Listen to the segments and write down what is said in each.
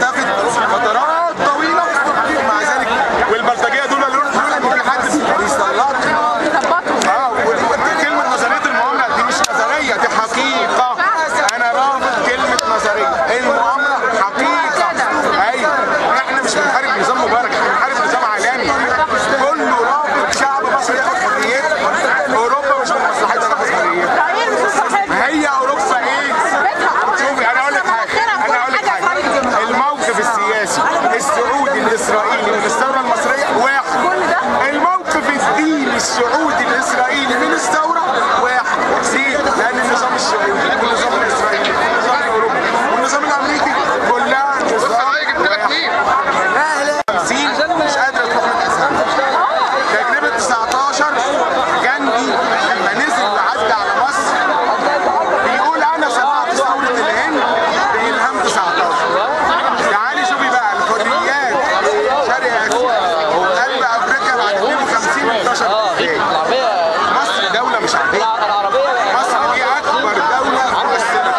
اختفت فترات طويلة، ومع ذلك والبلطجيه دول لولا ان في حد بيسلطهم. كلمة نظرية المؤامرة دي مش نظرية، دي حقيقة. انا رافض كلمة نظرية، المؤامرة حقيقة. ايوه احنا مش بنحارب نظام مبارك، احنا بنحارب نظام عالمي كله رافض شعب مصر ياخد حريته. اوروبا مش من مصلحتها تاخد حريتها. هي اوروبا ايه؟ شوفي انا اقول لك حاجة، انا اقول لك حاجة، الموقف السياسي السعودي الاسرائيلي من الثورة المصرية واحد، الموقف الديني السعودي الاسرائيلي من الثورة واحد. ليه؟ لان النظام السعودي والنظام الاسرائيلي والنظام الاوروبي والنظام الامريكي كلها نظام واحد. 50 مش قادرة تروح من اذهانها. تجربه 19 جاندي لما نزل وعدى على مصر بيقول انا صنعت ثورة الهند بإلهام 19. تعالي شوفي بقى الحريات شرق اسيا قلب افريقيا بعد 52 انتشرت ازاي. مصر دولة مش عادية، مصر دي اكبر دولة مؤثرة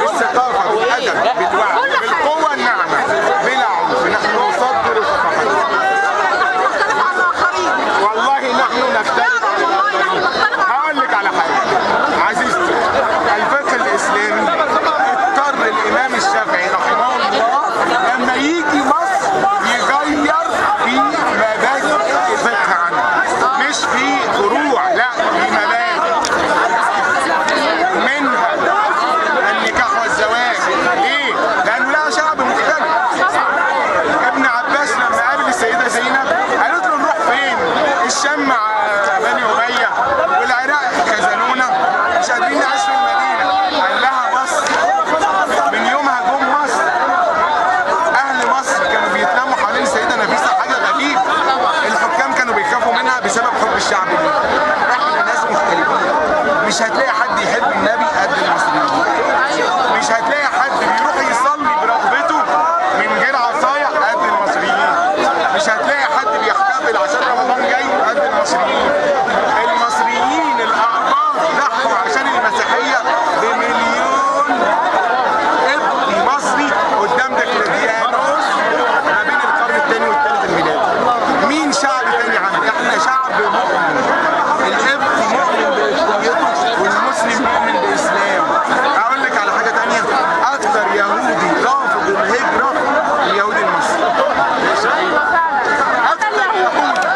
بالثقافة بالادب بالوعي بالقوة الناعمة بلا عنف. نحن نصدر ثقافتنا. والله نحن نختلف عن الاخرين. هقول لك على حاجة عزيزتي، الفقه الاسلامي اضطر الامام الشافعي رحمه الله لما يجي مصر يغير في مبادئ الفقه عنه، مش في فروع، لا في مبادئ، منها النكاح والزواج. ليه؟ لانه لها شعب مختلف. ابن عباس لما قابل السيدة زينب قالت له نروح فين؟ الشام مع بني امية والعراق خزنونا مش قادرين نعيش في المدينة. قال لها مصر. من يومها جم مصر. اهل مصر كانوا بيتلموا حوالين السيدة نفيسة، حاجة غريبة. الحكام كانوا بيخافوا منها بسبب حب الشعب ليها. احنا ناس مختلفين، مش هتلاقي حد يحب النبي قد المصريين، مش هتلاقي حد بيروح يصلي برغبته من غير عصاية قد المصريين، مش هتلاقي حد بيحتفل عشان رمضان جاي قد المصريين. المصريين الاعباط ضحوا عشان المسيحية بمليون ابن مصري قدام دقلديانوس ما بين القرن الثاني والثالث الميلادي. مين شعب تاني عمل؟ احنا شعب مؤمن، القبط مؤمن بقبطيته والمسلم مؤمن باسلامه. اقول لك على حاجة تانية، اكثر يهودي رافض الهجرة اليهودي المصري. اكثر يهودي،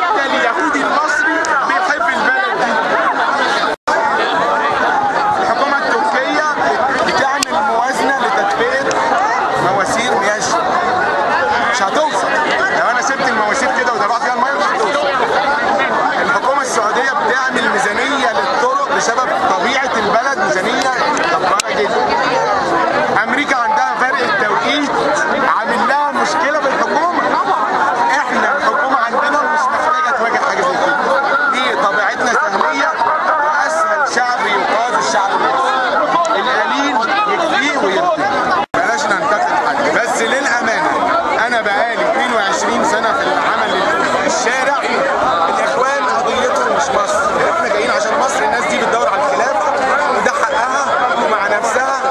حتى اليهودي المصري بيحب البلد دي. الحكومة التركية بتعمل موازنه لتدفئه مواسير مياه الشرب. مش هتوصل، لو انا سبت المواسير كده ودفعت فيها المية مش هتوصل. الحكومة السعودية بتعمل ميزانية للطرق بسبب طبيعة البلد، ميزانية جبارة جدا. امريكا عندها فرق التوقيت عامل لها مشكلة في الحكومة. احنا الحكومة عندنا مش محتاجه تواجه حاجة زي كده. دي طبيعتنا سهليه، واسهل شعب يقاد الشعب المصري. القليل يكفيه ويرضيه. بلاش ننتقد حد، بس للامانة انا بقالي 22 سنة في العمل الشارع. الاخوان قضيتهم مش مصر، احنا جايين عشان مصر. الناس دي بتدور على الخلاف وده حقها ومع نفسها.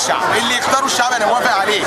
الشعب، اللي يختاروا الشعب انا موافق عليه.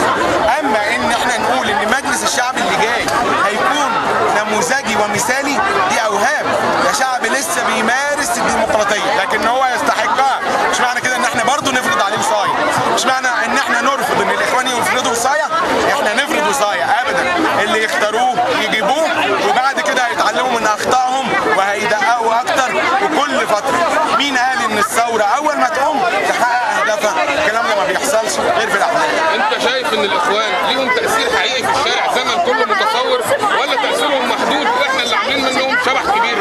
اما ان احنا نقول ان مجلس الشعب اللي جاي هيكون نموذجي ومثالي، دي اوهام. ده شعب لسه بيمارس الديمقراطية، لكن هو يستحقها. مش معنى كده ان احنا برضه نفرض عليه وصايه، مش معنى ان احنا نرفض ان الاخوان يفرضوا وصايه احنا نفرض وصايه ابدا. اللي يختاروه يجيبوه، وبعد كده هيتعلموا من اخطائهم وهيدققوا اكتر. وكل فترة مين قال ان الثورة اول ما تقوم تحقق اهدافها؟ الكلام ده ما بيحصلش غير في الاحلام. انت شايف ان الاخوان ليهم تاثير حقيقي في الشارع زي ما الكل متصور، ولا تاثيرهم محدود واحنا اللي عاملين منهم شبح كبير؟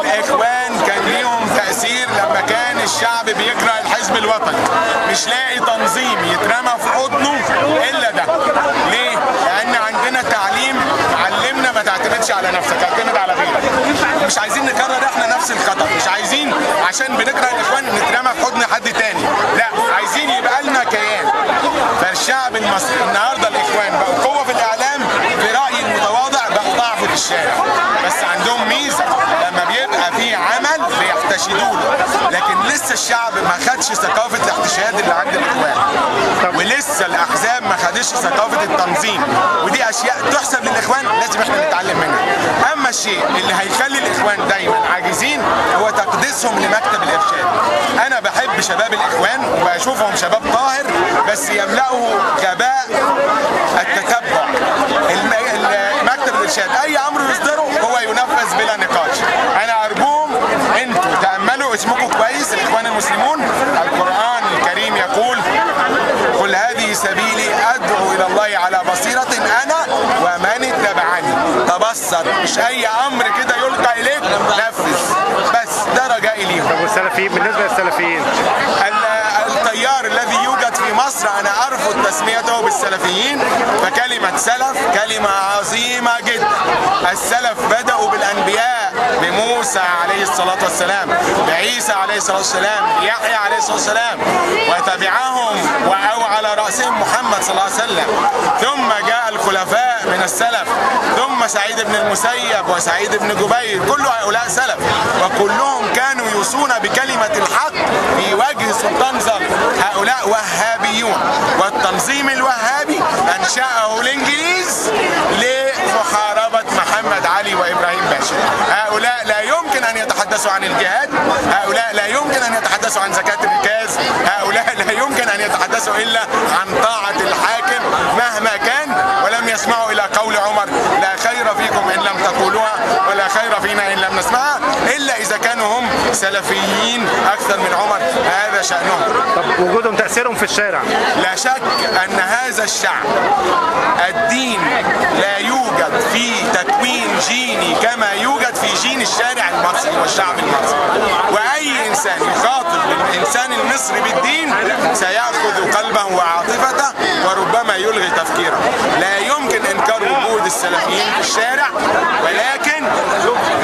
الاخوان كان ليهم تاثير لما كان الشعب بيكره الحزب الوطني، مش لاقي تنظيم يترمى في حضنه الا ده. ليه؟ لان عندنا تعليم علمنا ما تعتمدش على نفسك، اعتمد على غيرك. مش عايزين نكرر احنا نفس الخطأ، مش عايزين عشان بنكره الاخوان نترمى في حضن حد تاني، لا، عايزين يبقى لنا كيان. فالشعب المصري النهارده الاخوان بقوا قوة في الاعلام، في رايي المتواضع بقوا ضعف في الشارع، بس عندهم ميزة لما بيبقى في عمل بيحتشدوا له. لكن لسه الشعب ما خدش ثقافة الاحتشاد اللي عند الاخوان، ولسه الاحزاب ما خدش ثقافة التنظيم، ودي اشياء تحسب للاخوان لازم احنا نتعلم منها. اما الشيء اللي هيخلي الاخوان دايما عاجزين هو تقديسهم لمكتب الارشاد. انا بحب شباب الاخوان وبشوفهم شباب طاهر، بس يملأه غباء التتبع. مكتب الارشاد اي امر يصدره هو ينفذ بلا نقاش. انا ارجوهم انتوا تاملوا اسمكم كويس، الاخوان المسلمون. القران الكريم يقول: قل هذه سبيلي ادعو الى الله على بصيرة انا ومن اتبعني. تبصر، مش اي امر كده يلقى اليك نفذ، بس ده رجائي ليهم. طب والسلفيين، بالنسبة للسلفيين، التيار الذي يوجد في مصر انا ارفض تسميته بالسلفيين، فكلمه سلف كلمة عظيمة جدا. السلف بداوا بالانبياء، بموسى عليه الصلاة والسلام، بعيسى عليه الصلاة والسلام، بيحيى عليه الصلاة والسلام، وتبعهم او على راسهم محمد صلى الله عليه وسلم. ثم جاء الخلفاء من السلف، ثم سعيد بن المسيب وسعيد بن جبير، كل هؤلاء سلف، وكلهم كانوا يوصون بكلمه الحق في وجه سلطان ظالم. هؤلاء وهابيون، والتنظيم الوهابي انشأه الانجليز لمحاربة محمد علي وابراهيم باشا. هؤلاء لا يمكن ان يتحدثوا عن الجهاد، هؤلاء لا يمكن ان يتحدثوا عن زكاة الركاز، هؤلاء لا يمكن ان يتحدثوا الا عن طاعة الحاكم مهما كان. ولم يسمعوا الى قول عمر: لا خير فيكم ان لم تقولوها، ولا خير فينا ان لم نسمعها، الا اذا كانوا هم سلفيين اكثر من عمر. هذا شأنهم. طب وجودهم، تأثيرهم في الشارع؟ لا شك ان هذا الشعب الدين لا يوجد في تكوين جيني كما يوجد في جين الشارع المصري والشعب المصري، واي انسان يخاطب الانسان المصري بالدين سيأخذ قلبه وعاطفته وربما يلغي تفكيره. لا يمكن انكار وجود السلفيين في الشارع، ولكن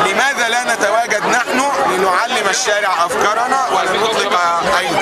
لماذا لا نتواجد نحن لنعلم الشارع افكارنا ولنطلق ايضا؟